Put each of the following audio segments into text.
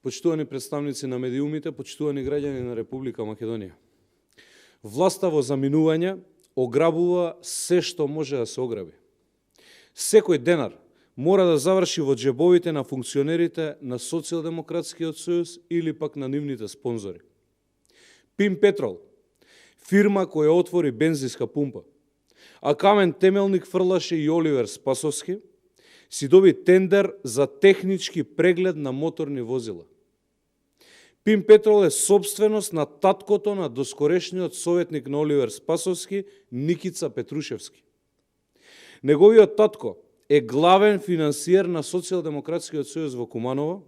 Почитувани представници на медиумите, почитувани граѓани на Република Македонија. Власта во заминување ограбува се што може да се ограби. Секој денар мора да заврши во џебовите на функционерите на Социјалдемократскиот сојуз или пак на нивните спонзори. Пин Петрол, фирма која отвори бензинска пумпа, а камен темелник фрлаше и Оливер Спасовски, си доби тендер за технички преглед на моторни возила. Пин Петрол е собственост на таткото на доскорешниот советник на Оливер Спасовски, Никица Петрушевски. Неговиот татко е главен финансиер на Социјалдемократскиот сојуз во Куманово,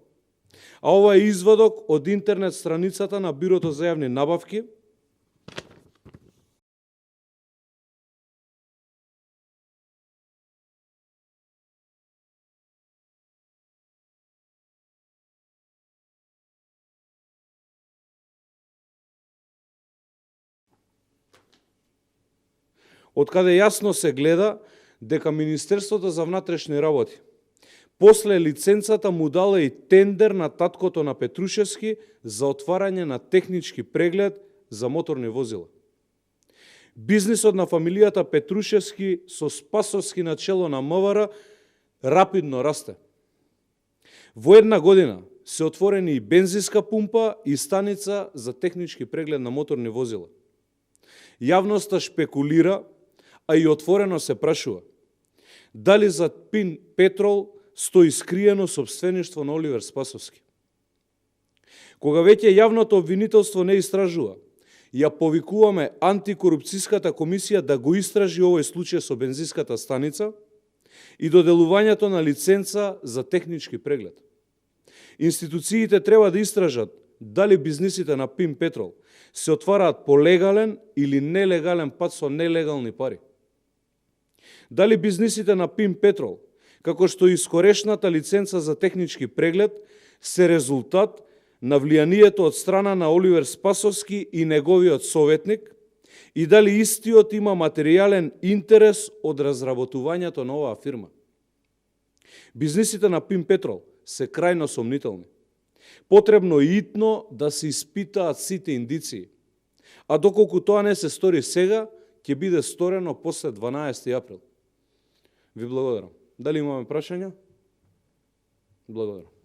а ова е извадок од интернет страницата на Бирото за јавни набавки, од каде јасно се гледа дека Министерството за внатрешни работи после лиценцата му дала и тендер на таткото на Петрушевски за отварање на технички преглед за моторни возила. Бизнисот на фамилијата Петрушевски со Спасовски на чело на МВР рапидно расте. Во една година се отворени и бензинска пумпа и станица за технички преглед на моторни возила. Јавноста шпекулира, а и отворено се прашува дали за Пин Петрол стои скриено собствеништво на Оливер Спасовски. Кога веќе јавното обвинителство не истражува, ја повикуваме антикорупцијската комисија да го истражи овој случај со бензинската станица и доделувањето на лиценца за технички преглед. Институциите треба да истражат дали бизнисите на Пин Петрол се отвараат по легален или нелегален пат со нелегални пари. Дали бизнисите на Пин Петрол, како што и скорешната лиценца за технички преглед, се резултат на влијанието од страна на Оливер Спасовски и неговиот советник, и дали истиот има материјален интерес од разработувањето на оваа фирма. Бизнисите на Пин Петрол се крајно сомнителни. Потребно е итно да се испитаат сите индиции, а доколку тоа не се стори сега, ќе биде сторено после 12 април. Ви благодарам. Дали имаме прашања? Благодарам.